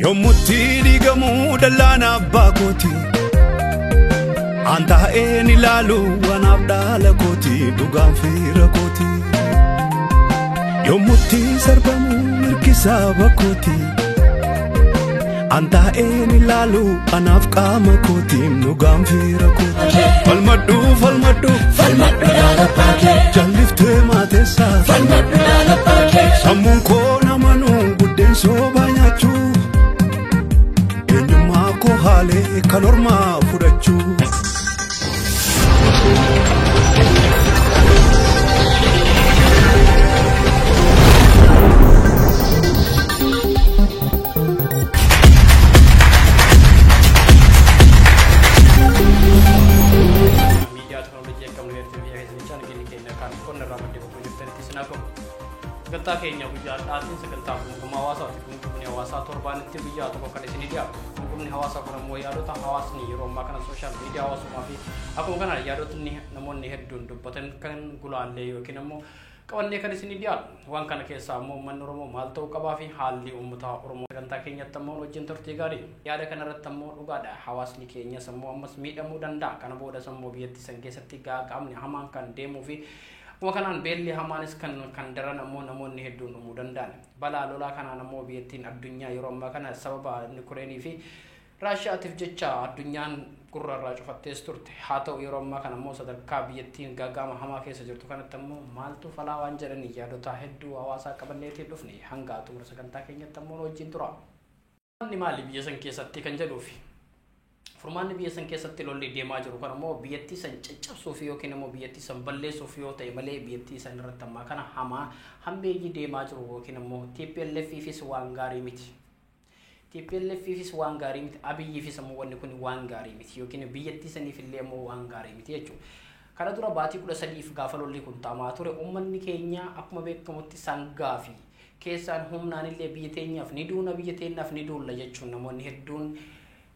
Yommutti diigamuu dallaan abbaa kooti. An taa'een ilaalu anaaf dhaala kooti dhugaan fira kooti. Yommutti sarbamuu mirgi saba kooti. An taa'een ilaalu anaaf qaama kooti dhugaan fira kooti. Falmadhu falmadhu Falmadhu dhaala baakee. Jalliftee maateessaa. Falmadhu dhaala baakee. Sammuun koo namanuu buddeen soobaa nyaachuu. Eenyummaa koo haalee kan ormaa fudhachuu. Miidiyaa teekinooloojii akkam nu heertee biyya keessa jechaa nageenya keenya kan qonna irraa maddee bakka jirtanitti isin haakamu. Sagantaa keenya guyyaa har'aatiin sagantaa gumgummaa hawaasaati. Gumgumni hawaasaa torbaanitti guyyaa tokko kan isinii dhiyaatu. Gumgumni hawaasaa kun ammoo yaadota hawaasni yeroo ammaa kana sooshaal miidiyaa hawaasummaa fi akkuma kana yaadotni namoonni hedduun dubbatan kan gulaallee yookiin ammoo qabannee kan isinii dhiyaatu. Waan kana keessaa ammoo uummanni Oromoo maal ta'uu qabaa fi haalli uummata Oromoo sagantaa keenyatti ammoo wajjin turtii gaarii. Yaada kanarratti ammoo dhugaadha. Hawaasni keenyas ammoo ammas miidhamuu danda'a. Kana boodas ammoo biyyattii san keessatti gaaga'amni hamaan kan deemuu fi akkuma kanaan beelli hamaanis kan daran ammoo namoonni hedduun dhumuu danda'an. Balaa lolaa kanaan ammoo biyyattiin addunyaa yeroo ammaa kana sababa Yuukireenii fi Raashiyaatiif jecha addunyaan gurra irraa cufattees turte. Haa ta'u yeroo ammaa kana ammoo sadarkaa biyyattiin gaaga'ama hamaa keessa jirtu kanatti ammoo maaltu falaa waan jedhanii yaadota hedduu hawaasaa qabanneetiin dhufne hanga xumura sagantaa keenyatti ammoo nu wajjin tura. Furmaanni maali biyya san keessatti kan jedhuufi? Furmaanni biyya san keessatti lolli deemaa jiru kan ammoo biyyattii san caccabsuuf yookiin immoo biyyattii san balleessuuf yoo ta'e malee biyyattii san irratti ammaa kana hamaa hammeeyyii deemaa jiru yookiin immoo TPLFifis waan gaarii miti. TPLFifis waan gaarii miti, Abiyyiifis ammoo wanni kun waan gaarii miti yookiin biyyattii saniif illee ammoo waan gaarii miti jechuudha. Kana dura baatii 13 gaafa lolli kun ta'amaa ture uummanni keenya akkuma beekamutti sangaa fi keessaan humnaan illee biyya teenyaaf ni duuna biyya teenyaaf ni duulla jechuun namoonni hedduun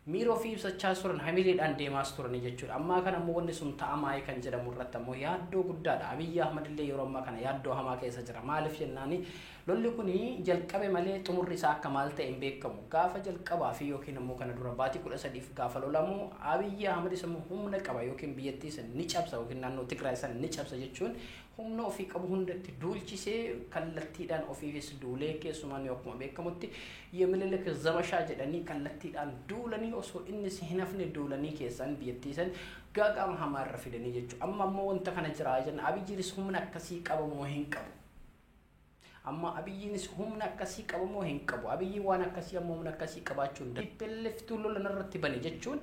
miira ofii ibsachaa turan hamileedhaan deemaas turan jechuudha. Ammaa kana ammoo wanni sun ta'amaa kan jedhamu irratti ammoo yaaddoo guddaadha. Abiyyi Ahmad illee yeroo ammaa kana yaaddoo hamaa keessa jira. Maaliif jennaani lolli kun jalqabe malee xumurri isaa akka maal ta'e hin beekamu. Gaafa jalqabaa fi yookiin ammoo kana dura baatii 13 gaafa lolamu Abiyyi Ahmad immoo humna qaba yookiin biyyattii san ni cabsa yookiin naannoo Tigraay san ni cabsa jechuun humna ofii qabu hundatti duulchisee kallattiidhaan ofiifis duulee keessumaan akkuma beekamutti Yeminilik Zamashaa jedhanii kallattiidhaan duulanii osoo innis hin hafne duulanii keessaan biyyattii san gaaga'ama hamaa irra fidanii jechuudha. Amma ammoo wanta kana jira jenna Abiyyiinis humna akkasii qaba moo hin qabu? Amma Abiyyiinis humna akkasii qaba moo hin qabu? Abiyyiin waan akkasii ammoo humna akkasii qabaachuu hin danda'u. TPLF lola irratti bane jechuun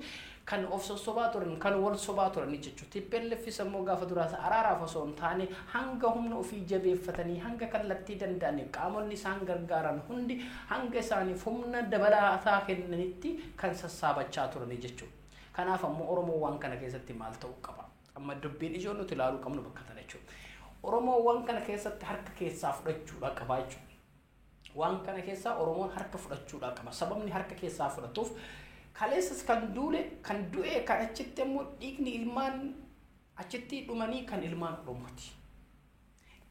kan of sossobaa turan kan wal sobaa turan jechuudha. TPLFis ammoo gaafa duraas araaraaf osoo hin taane hanga humna ofii jabeeffatanii hanga kallattii danda'aniif qaamonni isaan gargaaran hundi hanga isaaniif humna dabalataa kennanitti kan sassaabachaa turani jechuudha. Kanaaf ammoo Oromoo waan kana keessatti maal ta'uu qaba? Amma dubbiin ijoon nuti ilaaluu qabnu bakka tana jechuudha. Oromoo waan kana keessatti harka keessaa fudhachuudha qaba jechuudha. Waan kana keessaa Oromoon harka fudhachuudha qaba. Sababni harka keessaa fudhatuuf kaleessas kan duule kan du'e kan achitti ammoo dhiigni ilmaan achitti dhumanii kan ilmaan Oromooti.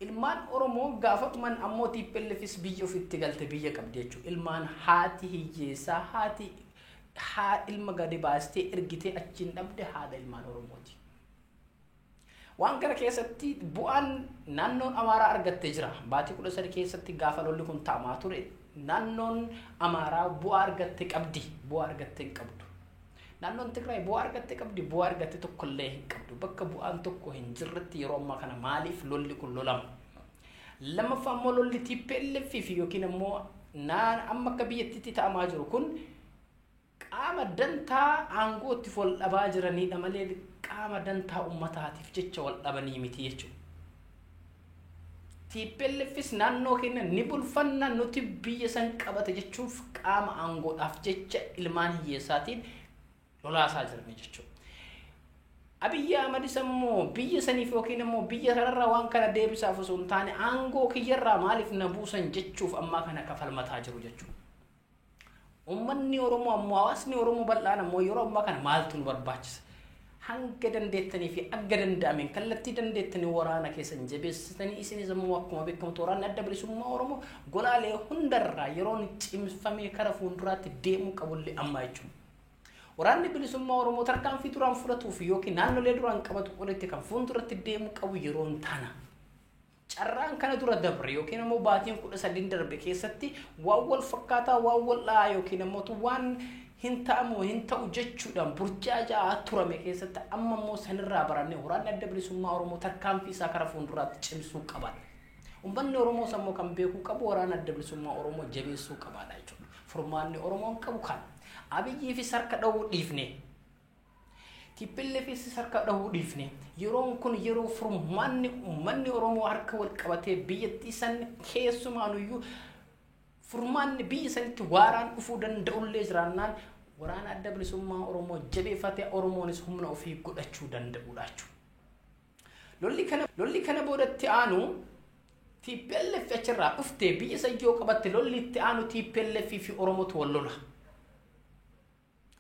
Ilmaan Oromoo gaafa dhuman ammoo TPLFis biyya ofitti galte biyya qabdi jechuudha. Ilmaan haati hiyyeessaa haati ilma gadi baastee ergitee achiin dhabde haadha ilmaan Oromooti. Waan kana keessatti bu'aan naannoon Amaaraa argattee jira. Baatii 13 keessatti gaafa lolli kun ta'amaa ture naannoon Amaaraa bu'aa argattee qabdi. Bu'aa argattee hin qabdu. Naannoon Tigraay bu'aa argattee qabdi. Bu'aa argattee tokkollee hin qabdu. Bakka bu'aan tokko hin jirretti yeroo ammaa kana maaliif lolli kun lolama? Lammaffaa ammoo lolli TPLF fi yookiin ammoo amma akka biyyattiitti ta'amaa jiru kun qaama dantaa aangootti wal dhabaa jiranidha malee qaama dantaa uummataatiif jecha wal dhabanii miti jechuudha. TPLFis naannoo keenya ni bulfanna nuti biyya san qabate jechuuf qaama aangoodhaaf jecha ilmaan hiyyeessaatiin lolaasaa jirani jechuudha. Abiyyi Ahmadis ammoo biyya saniif yookiin ammoo biyya sanarraa waan kana deebisaaf osoo hin taane aangoo kiyyarraa maaliif na buusan jechuuf ammaa kana kafalmataa jiru jechuudha. Uummanni Oromoo ammoo hawaasni Oromoo bal'aan ammoo yeroo ammaa kana maaltu nu barbaachisa? Hanga dandeettanii fi akka danda'ameen kallattii dandeettanii waraana keessan jabeessitanii isinis immoo akkuma beekamu waraanni adda bilisummaa Oromoo golaalee hundarraa yeroon cimfamee kara fuulduraatti deemuu qabullee amma jechuudha. Waraanni bilisummaa Oromoo tarkaanfii duraan fudhatuuf yookiin naannolee duraan qabatu olitti kan fuulduratti deemuu qabu yeroon tana. Carraan kana dura dabre yookiin immoo baatiin 13 darbe keessatti waan wal fakkaataa waan wal dha'aa yookiin immoo waan hin ta'amu hin ta'u jechuudhaan burjaajaa turame keessatti amma immoo sanirraa barannee waraanni adda bilisummaa Oromoo tarkaanfii isaa kara fuulduraatti cimsuu qaban. Uummanni Oromoo immoo kan beekuu qabu waraana adda bilisummaa Oromoo jabeessuu qabaadha jechuudha. Furmaanni Oromoon qabu kana. Abiyyii fi sarka dha'uu dhiifne. TPLFis harka dhahuu dhiifne. Yeroon kun yeroo furmaanni uummanni Oromoo harka wal qabatee biyyattii san keessumaanuyyuu furmaanni biyya sanitti waaraan dhufuu danda'ullee jiraannaan waraana adda bilisummaa Oromoo jabeeffatee Oromoonis humna ofii godhachuu danda'udha jechuudha. Lolli kana boodatti aanu TPLF achirraa dhuftee biyya san yoo qabatte lolli itti aanu TPLF fi Oromootu wal lola.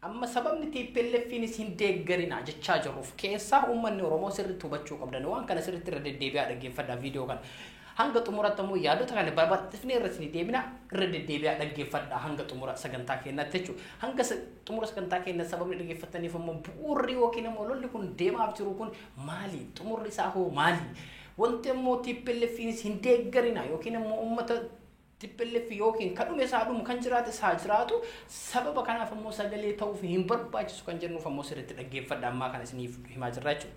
Amma sababni TPLFiinis hin deeggarina jechaa jirruuf keessaa uummanni Oromoo sirriitti hubachuu qabdan waan kana sirriitti irra deddeebi'aa dhaggeeffadhaa viidiyoo kana. Hanga xumuratti immoo yaadota kana barbaachisnee irra isin deebina irra deddeebi'aa dhaggeeffadhaa hanga xumura sagantaa keenyaatti jechuudha. Hanga xumura sagantaa keenyaatti sababni dhaggeeffataniif immoo bu'uurri yookiin immoo lolli kun deemaaf jiru kun maali? Xumurri isaa hoo maali? Wanti immoo TPLFiinis hin deeggarina yookiin immoo uummata TPLF yookiin kan dhume isaa dhumu kan jiraate isaa jiraatu sababa kanaaf immoo sagalee ta'uuf hin barbaachisu kan jennuuf immoo sirriitti dhaggeeffadha ammaa kana isiniif himaa jirra jechuudha.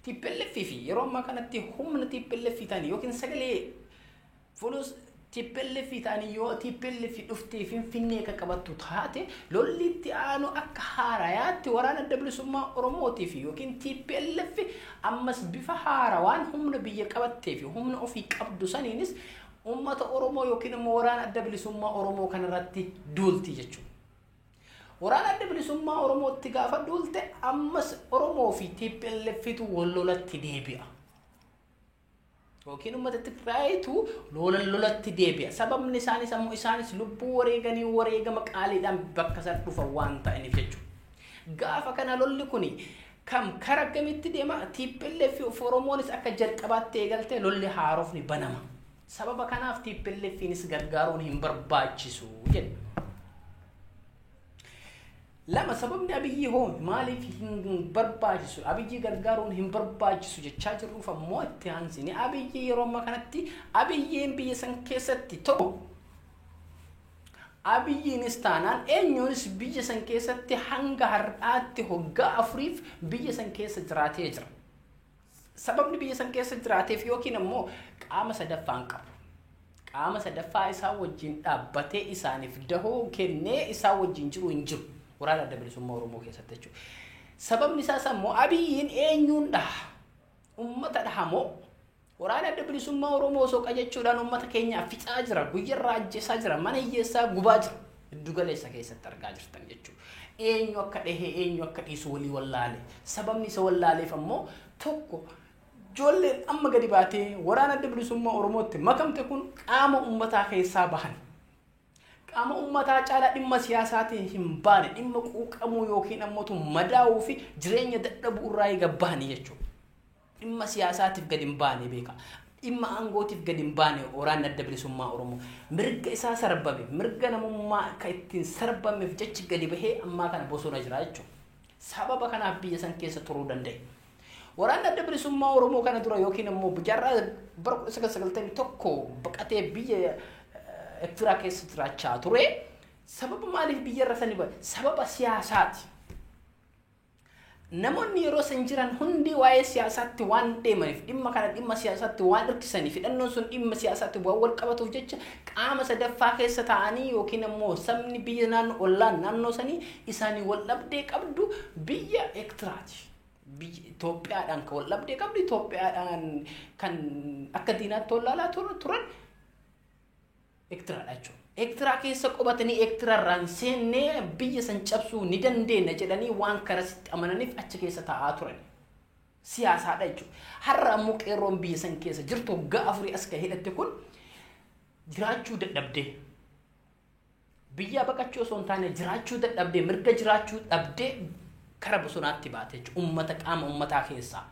TPLF fi yeroo ammaa kanatti humna TPLF ta'anii yookiin sagalee fuulus TPLF ta'anii yoo TPLF dhuftee Finfinnee akka qabattu taate lolli itti aanu akka haarayaatti waraana adda bilisummaa Oromootii fi yookiin TPLF ammas bifa haarawaan humna biyya qabattee fi humna ofii qabdu saniinis uummata Oromoo yookiin immoo waraana adda bilisummaa Oromoo kanarratti duulti jechuudha. Waraana adda bilisummaa Oromootti gaafa duulte ammas Oromoo fi TPLFtu wal lolatti deebi'a. Yookiin uummata Tigraayitu lolatti deebi'a. Sababni isaanis ammoo isaanis lubbuu wareeganii wareegama qaaliidhaan bakka san dhufan waan ta'aniif jechuudha. Gaafa kana lolli kuni kam kara kamitti deema TPLF fi Oromoonis akka jalqabaatti eegalte lolli haarofni banama. Sababa kanaaf TPLFiinis gargaaruun hin barbaachisu jedha. Lama sababni Abiyyi hoo maaliif hin barbaachisu? Abiyyi gargaaruun hin barbaachisu jechaa jirruuf ammoo itti aansine Abiyyi yeroo ammaa kanatti Abiyyiin biyya san keessatti tokko Abiyyiinis taanaan eenyuunis biyya san keessatti hanga har'aatti hoggaa afuriif biyya san keessa jiraatee jira. Sababni biyya san keessa jiraateef yookiin ammoo qaama sadaffaan qabu. Qaama sadaffaa isaa wajjin dhaabbatee isaaniif dahoo kennee isaa wajjin jiru hin jiru. Waraana adda bilisummaa Oromoo keessatti jechuudha. Sababni isaas ammoo Abiyyiin eenyuun dhaha? Uummata dhaha moo? Waraana adda bilisummaa Oromoo osoo qajechuudhaan uummata keenyaaf fixaa jira, guyyarraa ajjeesaa jira, mana hiyyeessaa gubaa jira. Giddu galeessa keessatti argaa jirtan jechuudha. Eenyu akka dhahee eenyu akka dhiisu walii wallaale. Sababni isa wallaaleef ammoo tokko ijoolleen amma gadi baatee waraana adda bilisummaa Oromootti makamte kun qaama uummataa keessaa bahan. Qaama uummataa caalaa dhimma siyaasaatiin hin baane dhimma quuqamuu yookiin ammoo madaa'uu fi jireenya dadhabuu irraa eega bahanii jechuudha. Dhimma siyaasaatiif gadi hin baane beeka. Dhimma aangootiif gadi hin baane waraanni adda bilisummaa Oromoo. Mirga isaa sarbame, mirga namummaa akka ittiin sarbameef jechi gadi bahee ammaa kana bosona jira jechuudha. Sababa kanaaf biyya san keessa turuu danda'e. Waraanni adda bilisummaa Oromoo kana dura yookiin ammoo jaarraa bara 1991 baqatee biyya Eertiraa keessa jiraachaa ture. Sababa maaliif biyya irra sani ba'e? Sababa siyaasaati. Namoonni yeroo san jiran hundi waa'ee siyaasaatti waan deemaniif dhimma kana dhimma siyaasaatti waan hirkisaniif hidhannoon sun dhimma siyaasaatti waan wal qabatuuf jecha qaama sadaffaa keessa taa'anii yookiin ammoo sabni biyya naannoo ollaan naannoo sanii isaanii wal dhabdee qabdu biyya Eertiraati. Biyya Itoophiyaadhaan kan wal dhabdee qabdu Itoophiyaadhaan kan akka diinaatti wallaalaa turan Eertiraadha jechuudha. Eertiraa keessa qubatanii Eertiraarraan seennee biyya san cabsuu ni dandeenya jedhanii waan karasitti amananiif achi keessa taa'aa turan. Siyaasaadha jechuudha. Har'a ammoo qeerroon biyya san keessa jirtu waggaa afurii as gahee hidhatte kun jiraachuu dadhabdee. Biyya baqachuu osoo hin taane jiraachuu dadhabdee mirga jiraachuu dhabdee Kara bosonaatti baate jechuudha. Uummata qaama uummataa keessaa.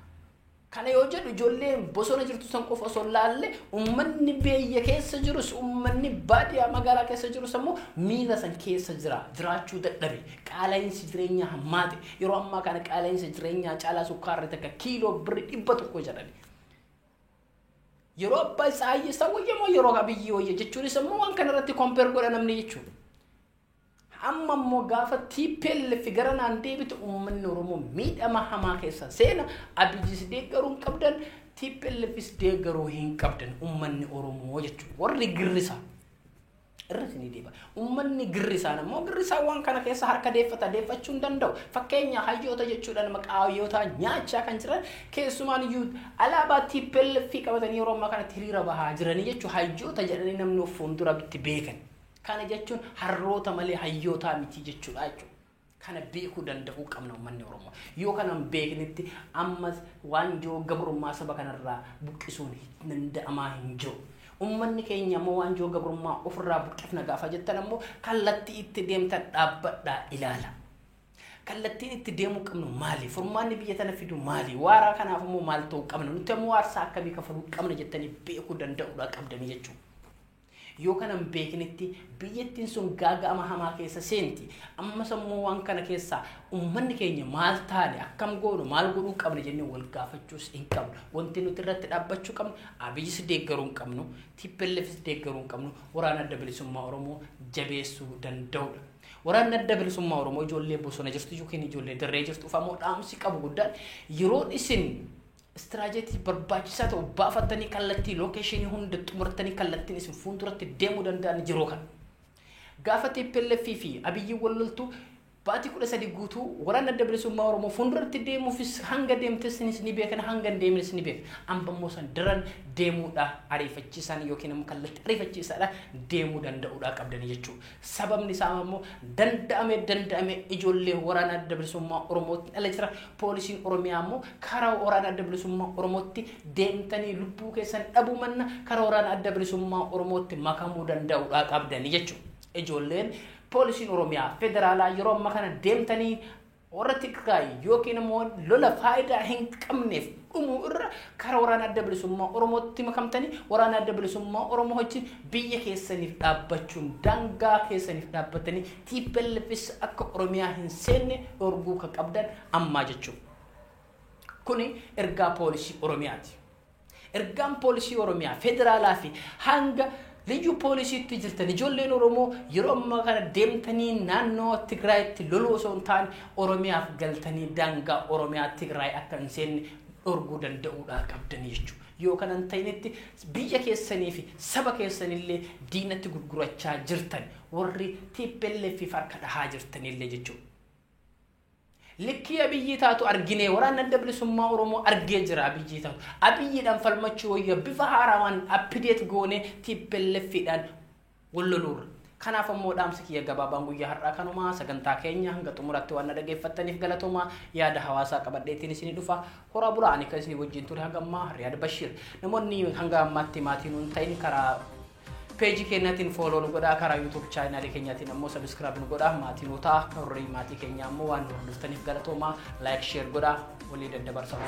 Kana yoo jedhu ijoolleen bosona jirtu san qofa osoo hin laalle, uummanni biyya keessa jirus, uummanni baadiyyaa magaalaa keessa jirus ammoo miira san keessa jira, jiraachuu dadhabe. Qaala'insi jireenyaa hammaate. Yeroo ammaa kana qaala'insi jireenyaa caalaa sukkaarri takka kiiloo birri 100 jedhani. Yeroo abbaa isaa hiyyeessaa wayya moo yeroo Abiyyi wayya jechuunis ammoo waan kana irratti compare godha namni jechuudha. Amma immoo gaafa TPLF gara naan deebitu uummanni Oromoo miidhama hamaa keessa seena. Abiyyis deeggaruu hin qabdan, TPLFis deeggaruu hin qabdan uummanni Oromoo jechuudha. Warri girrisaa irratti ni deeba. Uummanni girrisaan ammoo girrisaan waan kana keessa harka deeffata, deeffachuu hin danda'u. Fakkeenya hayyoota jechuudhaan maqaa hayyootaa nyaachaa kan jiran, keessumaan iyyuu alaabaa TPLF qabatanii yeroo ammaa kanatti hiriira bahaa jiranii jechuudha. Hayyoota jedhanii namni of fuulduratti beekan. Kana jechuun harroota malee hayyootaa miti jechuudha jechuudha. Kana beekuu danda'uu qabna uummanni Oromoo. Yoo kana hin beeknetti ammas waanjoo gabrummaa saba kanarraa buqqisuun danda'amaa hin jiru. Uummanni keenya ammoo waanjoo gabrummaa ofirraa buqqifna gaafa jettan ammoo kallattii itti deemtan dhaabbadhaa ilaala. Kallattiin itti deemuu qabnu maali? Furmaanni biyya tana fidu maali? Waaraa kanaaf immoo maal ta'uu qabna? Nuti ammoo aarsaa akkamii kafaluu qabna jettanii beekuu danda'uudha qabdanii jechuudha. Yoo kana hin beeknetti biyyattiin sun gaaga'ama hamaa keessa seenti. Ammas ammoo waan kana keessaa uummanni keenya maal taane, akkam goonu, maal godhuu qabna jennee wal gaafachuus hin qabnu. Wanti nuti irratti dhaabbachuu qabnu, Abiyyis deeggaruu hin qabnu, TPLFis deeggaruu hin qabnu, waraana adda bilisummaa Oromoo jabeessuu danda'udha. Waraanni adda bilisummaa Oromoo ijoollee bosona jirtu yookiin ijoollee dirree jirtu ammoo dhaamsi qabu guddaan, yeroon isin istiraajetii barbaachisaa ta'u baafattanii, kallattii location hunda xumurtanii, kallattiin isin fuulduratti deemuu danda'an yeroo kana. Gaafa TPLF fi Abiyyiin wal loltu baatii 13 guutuu waraanni adda bilisummaa Oromoo fuulduratti deemuufis hanga deemtes ni beekan, hanga hin deemnes ni beekan. Amma immoo san daran deemuudha ariifachiisaan yookiin immoo kallattii ariifachiisaadha deemuu danda'uudha qabdanii jechuudha. Sababni isaa immoo danda'ame danda'ame ijoollee waraana adda bilisummaa Oromootti dhala jira. Poolisiin Oromiyaa immoo karaa waraana adda bilisummaa Oromootti deemtanii lubbuu keessan dhabuu manna karaa waraana adda bilisummaa Oromootti makamuu danda'uudha qabdanii jechuudha. Ijoolleen poolisiin Oromiyaa federaalaa yeroo ammaa kana deemtanii warra Tigraay yookiin immoo lola faayidaa hin qabneef dhumuu irra karaa waraana adda bilisummaa Oromootti makamtanii waraana adda bilisummaa Oromoo wajjin biyya keessaniif dhaabbachuun, daangaa keessaniif dhaabbatanii TPLFis akka Oromiyaa hin seenne dhorguu kan qabdan ammaa jechuudha. Kuni ergaa poolisii Oromiyaati. Ergaan poolisii Oromiyaa federaalaa fi hanga liyyu poolisiitti jirtan, ijoolleen Oromoo yeroo ammaa kana deemtanii naannoo Tigraayitti loluu osoo hin taane Oromiyaaf galtanii daangaa Oromiyaa Tigraay akka hin seenne dhorguu danda'uudhaa qabdanii jechuudha. Yoo kana hin ta'inetti biyya keessanii fi saba keessanillee diinatti gurgurachaa jirtan, warri TPLF harka dhahaa jirtanillee jechuudha. Likkii Abiyyi taatu arginee, waraanni adda bilisummaa Oromoo argee jira Abiyyi taatu. Abiyyiidhaan falmachuu wayya bifa haarawaan update goonee TPLFidhaan wal loluurra. Kanaaf ammoo dhaamsi kiyya gabaabaan guyyaa har'aa kanumaa. Sagantaa keenya hanga xumuraatti waan na dhaggeeffattaniif galatoomaa. Yaada hawaasaa qabadheetiin isinii dhufa. Horaa bulaa. Ani kan isinii wajjin ture hanga ammaa Riyaad Bashiir. Namoonni hanga ammaatti maatii nuun ta'in karaa peejii keenyaatiin follow nu godhaa, karaa YouTube channelii keenyaatiin ammoo subscribe nu godhaa, maatii nu ta'a. Warri maatii keenya ammoo waan nu hordoftaniif galatoomaa. Like, share godhaa, walii daddabarsaa.